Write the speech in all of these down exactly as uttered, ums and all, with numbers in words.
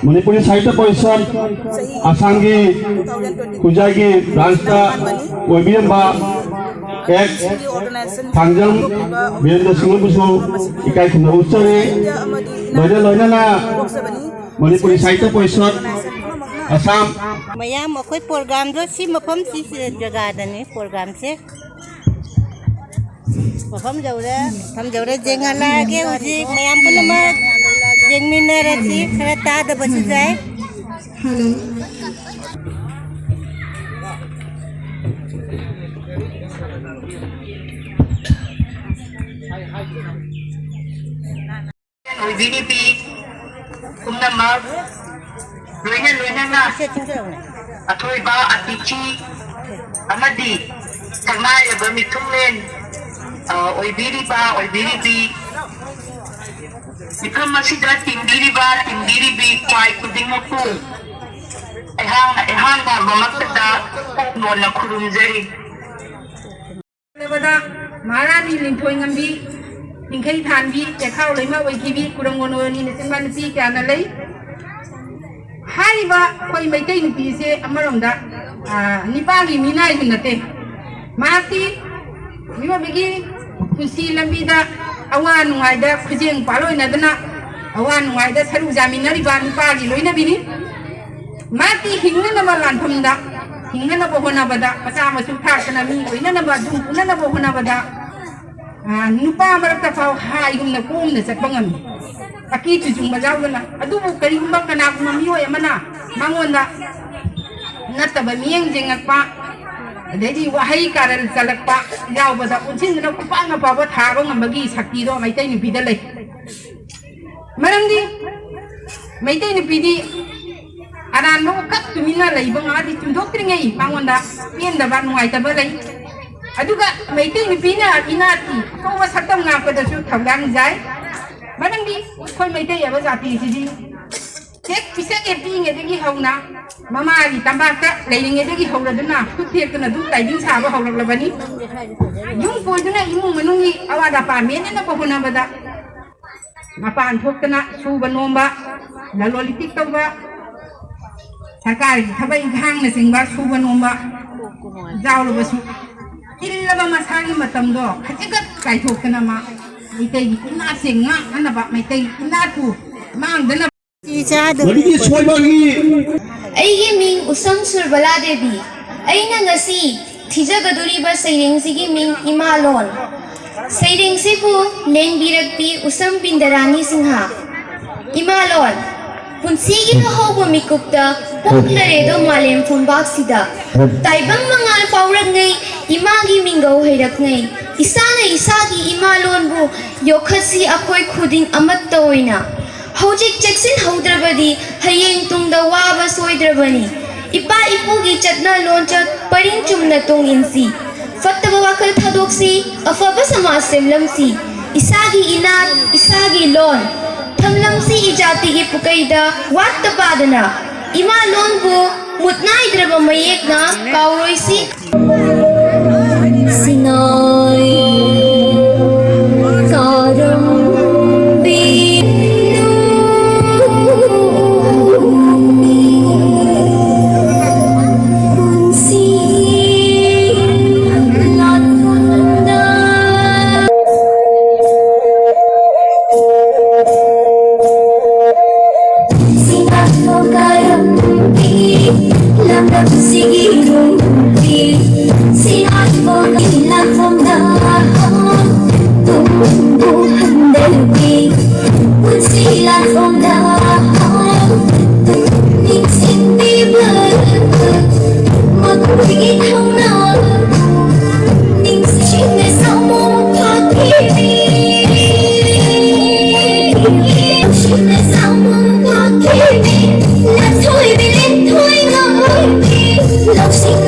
ꯃꯅꯤꯄꯨꯔꯤ ꯁꯥꯍꯤꯇ꯭ꯌ ꯄꯔꯤꯁꯠ ꯑꯁꯥꯝꯒꯤ ꯈꯨꯟꯖꯥꯏꯒꯤ ꯕ꯭ꯔꯥꯟꯁꯇ ꯑꯣꯏꯕꯤꯔꯝꯕ ꯑꯦꯛꯁ ꯊꯥꯡꯖꯝ ꯕꯤꯔꯦꯟꯗ꯭ꯔ ꯁꯤꯡꯍꯕꯨꯁꯨ ꯏꯀꯥꯏ ꯈꯨꯝꯅꯕ ꯎꯠꯆꯔꯤ꯫ ꯂꯣꯏꯅ ꯂꯣꯏꯅꯅ ꯃꯅꯤꯄꯨꯔꯤ ꯁꯥꯍꯤꯇ꯭ꯌ ꯄꯔꯤꯁꯠ ꯑꯁꯥꯝ꯫ ꯃꯌꯥꯝ ꯑꯩꯈꯣꯏ ꯄ꯭ꯔꯣꯒ꯭ꯔꯥꯝꯗꯣ ꯁꯤ ꯃꯐꯝꯁꯤ ꯖꯒꯥꯗꯅꯤ ꯄ꯭ꯔꯣꯒ꯭ꯔꯥꯝꯁꯦ꯫ ꯃꯐꯝ ꯌꯧꯔꯦ꯫ ꯃꯐꯝ ꯌꯧꯔꯦ꯫ ꯌꯦꯡꯍꯜꯂꯛꯑꯒꯦ ꯍꯧꯖꯤꯛ ꯃꯌꯥꯝ ꯄꯨꯝꯅꯃꯛ ꯌꯦꯡꯃꯤꯟꯅꯔꯁꯤ꯫ ꯈꯔ ꯇꯥꯗꯕꯁꯨ ꯌꯥꯏ꯫ ꯑꯣꯏꯕꯤꯔꯤꯕꯤ ꯄꯨꯝꯅꯃꯛ, ꯂꯣꯏꯅ ꯂꯣꯏꯅꯅ ꯑꯊꯣꯏꯕ ꯑꯇꯤꯊꯤ ꯑꯃꯗꯤ ꯁꯛꯅꯥꯏꯔꯕ ꯃꯤꯊꯨꯡꯂꯦꯟ, ꯑ, ꯑꯣꯏꯕꯤꯔꯤꯕ, ꯑꯣꯏꯕꯤꯔꯤꯕꯤ, ꯃꯤꯐꯝ ꯑꯁꯤꯗ ꯇꯤꯟꯕꯤꯔꯤꯕ, ꯇꯤꯟꯕꯤꯔꯤꯕꯤ ꯈ꯭ꯋꯥꯏ ꯈꯨꯗꯤꯡꯃꯛꯄꯨ ꯑꯩꯍꯥꯛꯅ, ꯑꯩꯍꯥꯛꯅ ꯃꯃꯛꯇꯗ ꯄꯣꯛ ꯅꯣꯟꯅ ꯈꯨꯔꯨꯝꯖꯔꯤ꯫ ꯂꯩꯕꯗ ꯃꯍꯥꯔꯥꯅꯤ ꯂꯤꯟꯊꯣꯏꯉꯝꯕꯤ, ꯅꯤꯡꯈꯩ ꯊꯥꯟꯕꯤ, ꯆꯦꯈꯥꯎ ꯂꯩꯃ ꯑꯣꯏꯈꯤꯕꯤ, ꯀꯨꯔꯪꯒꯣꯟ ꯑꯣꯏꯔꯅꯤꯅꯆꯤꯡꯕ ꯅꯨꯄꯤ ꯀꯌꯥꯅ ꯂꯩ꯫ ꯍꯥꯏꯔꯤꯕ ꯑꯩꯈꯣꯏ ꯃꯩꯇꯩ ꯅꯨꯄꯤꯁꯦ ꯑꯃꯔꯣꯝꯗ, ꯑ, ꯅꯤꯄꯥꯒꯤ ꯃꯤꯅꯥꯏꯁꯨ ꯅꯠꯇꯦ꯫ ꯃꯍꯥꯛꯇꯤ ꯃꯤꯑꯣꯏꯕꯒꯤ ꯄꯨꯟꯁꯤ ꯂꯝꯕꯤꯗ ꯑꯋꯥ ꯅꯨꯡꯉꯥꯏꯗ ꯈꯨꯖꯦꯡ ꯄꯥꯜꯂꯣꯏꯅꯗꯅ ꯑꯋꯥ ꯅꯨꯡꯉꯥꯏꯗ ꯁꯔꯨꯛ ꯌꯥꯃꯤꯟꯅꯔꯤꯕ ꯅꯨꯄꯥꯒꯤ ꯂꯣꯏꯅꯕꯤꯅꯤ꯫ ꯃꯍꯥꯛꯀꯤ ꯍꯤꯡꯅꯅꯕ ꯂꯥꯟꯐꯝꯗ, ꯍꯤꯡꯅꯅꯕ ꯍꯣꯠꯅꯕꯗ, ꯃꯆꯥ ꯃꯁꯨ ꯊꯥꯛꯇꯅ ꯃꯤ ꯑꯣꯏꯅꯅꯕ, ꯑꯗꯨꯝ ꯄꯨꯅꯅꯕ ꯍꯣꯠꯅꯕꯗ, ꯑ, ꯅꯨꯄꯥ ꯃꯔꯛꯇ ꯐꯥꯎ ꯍꯥꯏꯒꯨꯝꯅ ꯀꯣꯝꯅ ꯆꯠꯄ ꯉꯝꯃꯤ, ꯑꯀꯤ ꯇꯨꯖꯨꯡꯕ ꯌꯥꯎꯗꯅ꯫ ꯑꯗꯨꯕꯨ ꯀꯔꯤꯒꯨꯝꯕ ꯀꯅꯥꯒꯨꯝꯕ ꯃꯤꯑꯣꯏ ꯑꯃꯅ ꯃꯉꯣꯟꯗ ꯅꯠꯇꯕ ꯃꯤꯠꯌꯦꯡ ꯌꯦꯡꯉꯛꯄ, ꯑꯗꯩꯗꯤ ꯋꯥꯍꯩ ꯀꯥꯔꯟ ꯆꯜꯂꯛꯄ ꯌꯥꯎꯕꯗ ꯑꯣꯟꯁꯤꯟꯗꯨꯅ ꯈꯨꯄꯥꯛꯅ ꯐꯥꯎꯕ ꯊꯥꯕ ꯉꯝꯕꯒꯤ ꯁꯛꯇꯤꯗꯣ ꯃꯩꯇꯩ ꯅꯨꯄꯤꯗ ꯂꯩ꯫ ꯃꯔꯝꯗꯤ ꯃꯩꯇꯩ ꯅꯨꯄꯤꯗꯤ ꯑꯔꯥꯟꯕ ꯋꯥꯈꯜ ꯇꯨꯃꯤꯟꯅ ꯂꯩꯕ ꯉꯥꯛꯇꯤ ꯆꯨꯝꯊꯣꯛꯇ꯭ꯔꯤꯉꯩ ꯃꯉꯣꯟꯗ ꯄꯦꯟꯗꯕ, ꯅꯨꯡꯉꯥꯏꯇꯕ ꯂꯩ꯫ ꯑꯗꯨꯒ ꯃꯩꯇꯩ ꯅꯨꯄꯤꯅ ꯏꯅꯥꯠꯀꯤ ꯑꯆꯧꯕ ꯁꯛꯇꯝ ꯉꯥꯛꯄꯗꯁꯨ ꯊꯧꯗꯥꯡ ꯌꯥꯏ꯫ ꯃꯔꯝꯗꯤ ꯑꯩꯈꯣꯏ ꯃꯩꯇꯩ ꯍꯥꯏꯕ ꯖꯥꯇꯤꯁꯤꯗꯤ ꯍꯦꯛ ꯄꯤꯁꯛ ꯍꯦꯛ ꯄꯤꯛꯏꯉꯩꯗꯒꯤ ꯍꯧꯅ ꯃꯃꯥꯒꯤ ꯇꯝꯄꯥꯛꯇ ꯂꯩꯔꯤꯉꯩꯗꯒꯤ ꯍꯧꯔꯗꯨꯅ ꯈꯨꯠ ꯊꯦꯛꯇꯨꯅ ꯑꯗꯨꯝ ꯇꯥꯏꯕꯪ ꯁꯥꯕ ꯍꯧꯔꯛꯂꯕꯅꯤ꯫ ꯌꯨꯝ ꯀꯣꯏꯗꯨꯅ ꯏꯃꯨꯡ ꯃꯅꯨꯡꯒꯤ ꯑꯋꯥꯠ ꯑꯄꯥ ꯃꯦꯟꯅꯅꯕ ꯍꯣꯠꯅꯕꯗ ꯃꯄꯥꯟ ꯊꯣꯛꯇꯅ ꯁꯨꯕ ꯅꯣꯝꯕ, ꯂꯂꯣꯟ ꯏꯇꯤꯛ ꯇꯧꯕ, ꯁꯔꯀꯥꯔꯒꯤ ꯊꯕꯛ ꯏꯪꯈꯥꯡꯅꯆꯤꯡꯕ ꯁꯨꯕ ꯅꯣꯝꯕ ꯌꯥꯎꯔꯕꯁꯨ, ꯆꯤꯜꯂꯕ ꯃꯁꯥꯒꯤ ꯃꯇꯝꯗꯣ ꯈꯖꯤꯛꯈꯛ ꯀꯥꯏꯊꯣꯛꯇꯅ ꯃꯥ ꯃꯩꯇꯩꯒꯤ ꯏꯅꯥꯠꯁꯦ ꯉꯥꯛꯅꯅꯕ, ꯃꯩꯇꯩꯒꯤ ꯏꯅꯥꯠꯄꯨ ꯃꯥꯡꯗꯅꯕ꯫ ꯃꯗꯨꯒꯤ ꯁꯣꯏꯕꯒꯤ ꯑꯩꯒꯤ ꯃꯤꯡ ꯎꯁꯝ ꯁꯨꯔꯕꯂꯥ ꯗꯦꯕꯤ꯫ ꯑꯩꯅ ꯉꯁꯤ ꯊꯤꯖꯒꯗꯧꯔꯤꯕ ꯁꯩꯔꯦꯡꯁꯤꯒꯤ ꯃꯤꯡ ꯏꯃꯥꯂꯣꯟ꯫ ꯁꯩꯔꯦꯡꯁꯤꯕꯨ ꯂꯦꯡꯕꯤꯔꯛꯄꯤ ꯎꯁꯝ ꯕꯤꯟꯗꯔꯥꯅꯤ ꯁꯤꯡꯍ꯫ ꯏꯃꯥꯂꯣꯟ꯫ ꯄꯨꯟꯁꯤꯒꯤ ꯑꯍꯧꯕ ꯃꯤꯀꯨꯞꯇ ꯄꯣꯛꯂꯔꯦꯗꯣ ꯃꯥꯂꯦꯝ ꯐꯝꯕꯥꯛꯁꯤꯗ꯫ ꯇꯥꯏꯕꯪ ꯃꯉꯥꯜ ꯐꯥꯎꯔꯛꯉꯩ ꯏꯃꯥꯒꯤ ꯃꯤꯡꯒꯧ ꯍꯩꯔꯛꯉꯩ꯫ ꯏꯁꯥꯅ ꯏꯁꯥꯒꯤ ꯏꯃꯥꯂꯣꯟꯕꯨ ꯌꯣꯛꯈꯠꯁꯤ ꯑꯩꯈꯣꯏ ꯈꯨꯗꯤꯡ ꯑꯃꯠꯇ ꯑꯣꯏꯅ꯫ ꯍꯧꯖꯤꯛ ꯆꯦꯛꯁꯤꯟꯍꯧꯗ꯭ꯔꯕꯗꯤ ꯍꯌꯦꯡ ꯇꯨꯡꯗ ꯋꯥꯕ ꯁꯣꯏꯗ꯭ꯔꯕꯅꯤ꯫ ꯏꯄꯥ ꯏꯄꯨꯒꯤ ꯆꯠꯅ ꯂꯣꯟꯆꯠ ꯄꯔꯤꯡ ꯆꯨꯝꯅ ꯇꯨꯡ ꯏꯟꯁꯤ꯫ ꯐꯠꯇꯕ ꯋꯥꯈꯜ ꯊꯥꯗꯣꯛꯁꯤ, ꯑꯐꯕ ꯁꯃꯥꯖ ꯁꯦꯝꯂꯝꯁꯤ꯫ ꯏꯁꯥꯒꯤ ꯏꯅꯥꯠ, ꯏꯁꯥꯒꯤ ꯂꯣꯟ ꯊꯝꯂꯝꯁꯤ ꯏꯖꯥꯇꯤꯒꯤ ꯄꯨꯀꯩꯗ ꯋꯥꯠꯇ ꯄꯥꯗꯅ꯫ ꯏꯃꯥ ꯂꯣꯟꯕꯨ ꯃꯨꯠ ꯅꯥꯏꯗ꯭ꯔꯕ ꯃꯌꯦꯛꯅ ꯀꯥꯎꯔꯣꯏꯁꯤ꯫ ꯁꯤꯡꯉꯥꯏ ꯀꯥꯔꯝꯕꯤ ꯄꯨꯟꯁꯤ ꯂꯥꯟꯐꯝꯗ꯫ ꯁꯤꯡꯉꯥꯏ ꯀꯥꯔꯝꯕꯤ ꯂꯝꯗꯝꯁꯤꯒꯤ ꯅꯨꯡꯒꯤ ꯁꯤꯡꯉꯥꯏ ꯂꯥꯟꯐꯝꯗ꯫ ꯇꯨꯡꯕꯨ ꯍꯟꯗꯔꯕꯤ ꯄꯨꯟꯁꯤ ꯂꯥꯟꯐꯝꯗ ꯅꯤꯡꯁꯤꯡꯕꯤꯕ ꯃꯈꯣꯏꯒꯤ ꯊꯧꯅꯥ ꯅꯤꯡꯁꯤꯡꯅ ꯁꯥꯃꯨ ꯐꯥꯈꯤꯕꯤ꯫ ꯅꯤꯡꯁꯤꯡꯅ ꯁꯥꯃꯨ ꯐꯥꯈꯤꯕꯤ꯫ ꯂꯟꯊꯣꯏꯕꯤ ꯂꯦꯟꯊꯣꯏ ꯉꯝꯕꯤ ꯂꯧꯁꯤꯡ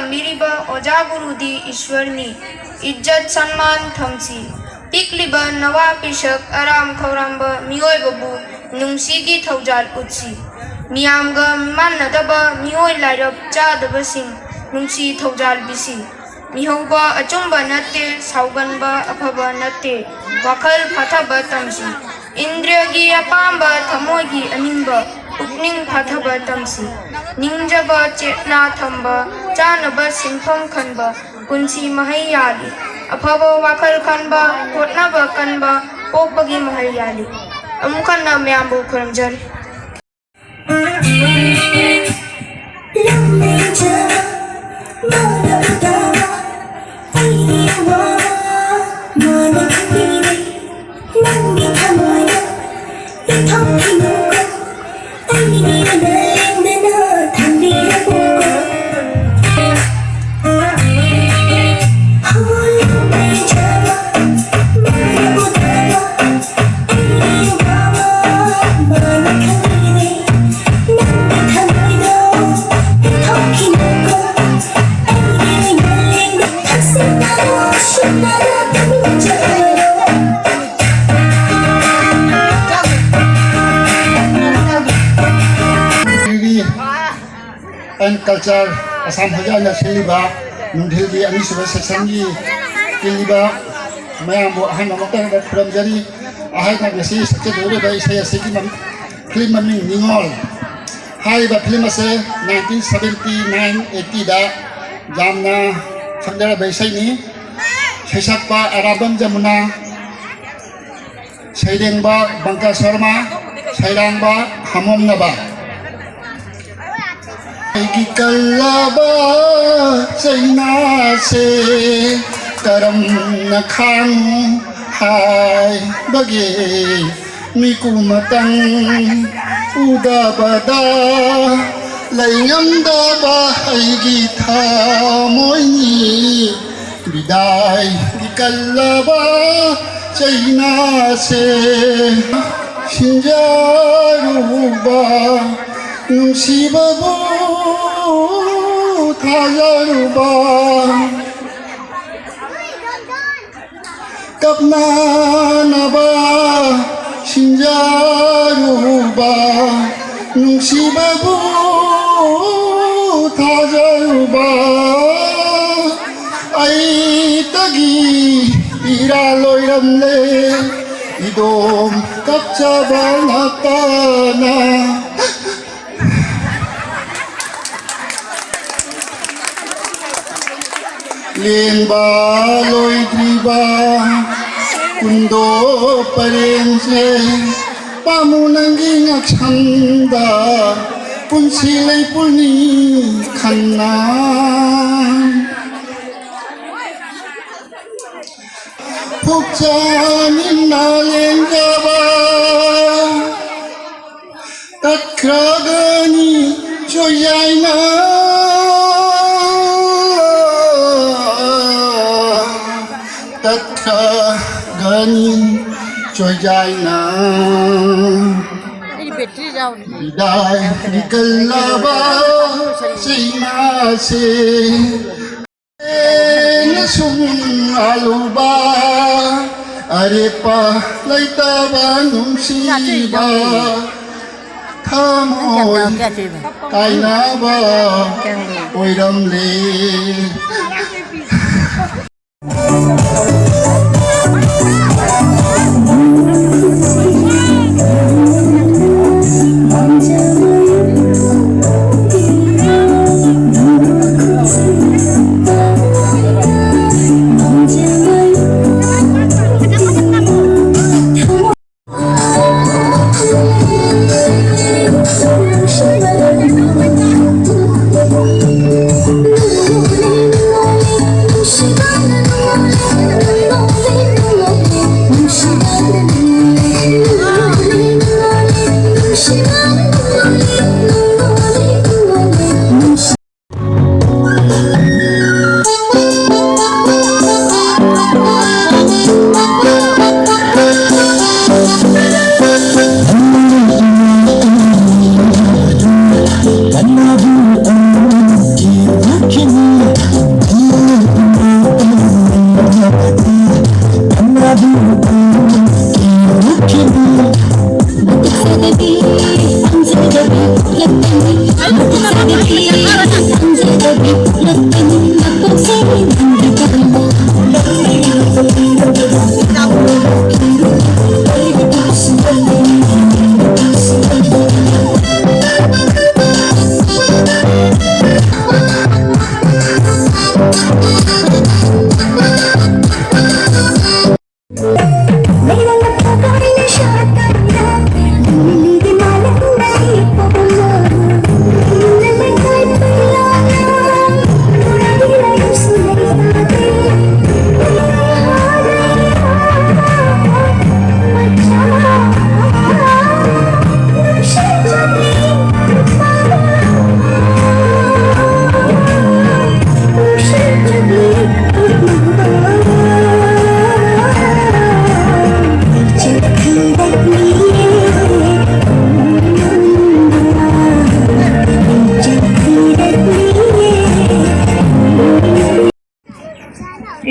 ꯇꯝꯕꯤꯔꯤꯕ ꯑꯣꯖꯥ ꯒꯨꯔꯨꯗꯤ ꯏꯁ꯭ꯋꯔꯅꯤ꯫ ꯏꯖꯠ ꯁꯟꯃꯥꯟ ꯊꯝꯁꯤ꯫ ꯄꯤꯛꯂꯤꯕ ꯅꯋꯥ ꯄꯤꯁꯛ ꯑꯔꯥꯝ ꯈꯧꯔꯥꯡꯕ ꯃꯤꯑꯣꯏꯕꯕꯨ ꯅꯨꯡꯁꯤꯒꯤ ꯊꯧꯖꯥꯜ ꯎꯠꯁꯤ꯫ ꯃꯤꯌꯥꯝꯒ ꯃꯤꯃꯥꯟꯅꯗꯕ ꯃꯤꯑꯣꯏ ꯂꯥꯏꯔꯞ ꯆꯥꯗꯕꯁꯤꯡ ꯅꯨꯡꯁꯤ ꯊꯧꯖꯥꯜ ꯄꯤꯁꯤ꯫ ꯃꯤꯍꯧꯕ ꯑꯆꯨꯝꯕ ꯅꯠꯇꯦ, ꯁꯥꯎꯒꯟꯕ ꯑꯐꯕ ꯅꯠꯇꯦ꯫ ꯋꯥꯈꯜ ꯐꯥꯊꯕ ꯇꯝꯁꯤ꯫ ꯏꯟꯗ꯭ꯔꯤꯌꯒꯤ ꯑꯄꯥꯝꯕ, ꯊꯃꯣꯏꯒꯤ ꯑꯅꯤꯡꯕ, ꯄꯨꯛꯅꯤꯡ ꯐꯥꯊꯕ ꯇꯝꯁꯤ꯫ ꯅꯤꯡꯖꯕ, ꯆꯦꯠꯅ ꯊꯝꯕ, ꯆꯥꯅꯕ ꯁꯤꯟꯐꯝ ꯈꯟꯕ, ꯄꯨꯟꯁꯤ ꯃꯍꯩ ꯌꯥꯜꯂꯤ꯫ ꯑꯐꯕ ꯋꯥꯈꯜ ꯈꯟꯕ, ꯍꯣꯠꯅꯕ ꯀꯟꯕ, ꯄꯣꯛꯄꯒꯤ ꯃꯍꯩ ꯌꯥꯜꯂꯤ꯫ ꯑꯃꯨꯛ ꯍꯟꯅ ꯃꯌꯥꯝꯕꯨ ꯈꯨꯔꯨꯝꯖꯔꯤ꯫ ꯑꯦꯟ ꯀꯜꯆꯔ ꯑꯁꯥꯝ ꯍꯧꯖꯤꯛ ꯑꯩꯅ ꯁꯤꯜꯂꯤꯕ ꯅꯨꯡꯊꯤꯜꯒꯤ ꯑꯅꯤꯁꯨꯕ ꯁꯦꯛꯁꯟꯒꯤ ꯇꯤꯜꯂꯤꯕ ꯃꯌꯥꯝꯕꯨ ꯑꯍꯥꯟꯕ ꯃꯛꯇꯗ ꯈꯨꯔꯨꯝꯖꯔꯤ꯫ ꯑꯩꯍꯥꯛꯅ ꯉꯁꯤ ꯁꯛꯆꯗꯧꯔꯤꯕ ꯏꯁꯩ ꯑꯁꯤꯒꯤ ꯃꯃꯤꯡ, ꯐꯤꯂꯝ ꯃꯃꯤꯡ ꯅꯤꯉꯣꯜ꯫ ꯍꯥꯏꯔꯤꯕ ꯐꯤꯂꯝ ꯑꯁꯦ ꯅꯥꯏꯟꯇꯤꯟ ꯁꯕꯦꯟꯇꯤ ꯅꯥꯏꯟ ꯑꯩꯠꯇꯤꯗ ꯌꯥꯝꯅ ꯈꯪꯅꯔꯕ ꯏꯁꯩꯅꯤ꯫ ꯁꯩꯁꯛꯄ ꯑꯔꯥꯕꯝ ꯖꯃꯨꯅꯥ, ꯁꯩꯔꯦꯡꯕ ꯕꯪꯀ ꯁꯔꯃ, ꯁꯩꯔꯥꯡꯕ ꯍꯃꯣꯝꯅꯕ꯫ ꯑꯩꯒꯤ ꯀꯜꯂꯕ ꯆꯩꯅꯥꯁꯦ ꯀꯔꯝꯅ ꯈꯥꯡꯉꯨ ꯍꯥꯏꯕꯒꯦ? ꯃꯤꯀꯨꯃꯇꯪ ꯎꯗꯕꯗ ꯂꯩꯉꯝꯗꯕ ꯑꯩꯒꯤ ꯊꯃꯣꯏꯅꯤ꯫ ꯕꯤꯗꯥꯏꯒꯤ ꯀꯜꯂꯕ ꯆꯩꯅꯥꯁꯦ ꯁꯤꯟꯖꯔꯨꯕ ꯅꯨꯡꯁꯤꯕꯕꯨ ꯊꯥꯖꯔꯨꯕ, ꯀꯞꯅꯅꯕ ꯁꯤꯟꯖꯔꯨꯕ, ꯅꯨꯡꯁꯤꯕꯕꯨ ꯊꯥꯖꯔꯨꯕ ꯑꯩꯇꯒꯤ ꯏꯔꯥꯜ ꯑꯣꯏꯔꯝꯂꯦ꯫ ꯏꯗꯣꯝ ꯀꯞꯆꯕ ꯉꯥꯛꯇꯅ ꯂꯦꯡꯕ ꯂꯣꯏꯗ꯭ꯔꯤꯕ ꯀꯨꯟꯗꯣ ꯄꯔꯦꯡꯁꯦ, ꯄꯥꯝꯃꯨ ꯅꯪꯒꯤ ꯉꯛꯁꯝꯗ ꯄꯨꯟꯁꯤ ꯂꯩꯄꯨꯅꯤ ꯈꯟꯅ꯫ ꯄꯨꯛꯆꯥꯅꯤꯡꯅ ꯂꯦꯡꯖꯕ ꯇꯠꯈ꯭ꯔꯒꯅꯤ ꯆꯣꯏꯌꯥꯏꯅ꯫ ꯇꯠꯈ꯭ꯔꯒꯅꯤ ꯆꯣꯏꯌꯥꯏꯅ꯫ ꯑꯩ ꯕꯦꯇ꯭ꯔꯤ ꯌꯥꯎꯔꯤ꯫ ꯕꯤꯗꯥꯏ ꯀꯜꯂꯕ ꯆꯩꯅꯥꯁꯦ꯫ ꯁꯨꯝ ꯑꯂꯨꯕ ꯑꯔꯦꯞꯄ ꯂꯩꯇꯕ ꯅꯨꯡꯁꯤꯕ ꯊꯃꯣꯏ ꯀꯥꯏꯅꯕ ꯑꯣꯏꯔꯝꯂꯦ꯫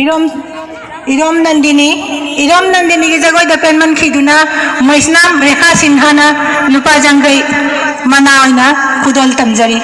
ꯏꯔꯣꯝ ꯏꯔꯣꯝ ꯅꯟꯗꯤꯅꯤ, ꯏꯔꯣꯝ ꯅꯟꯗꯤꯅꯤꯒꯤ ꯖꯒꯣꯏꯗ ꯄꯦꯟꯃꯟꯈꯤꯗꯨꯅ ꯃꯩꯁꯅꯥꯝ ꯔꯦꯈꯥ ꯁꯤꯟꯍꯥꯅ ꯂꯨꯄꯥ ꯌꯥꯡꯈꯩ ꯃꯅꯥ ꯑꯣꯏꯅ ꯈꯨꯗꯣꯜ ꯇꯝꯖꯔꯤ꯫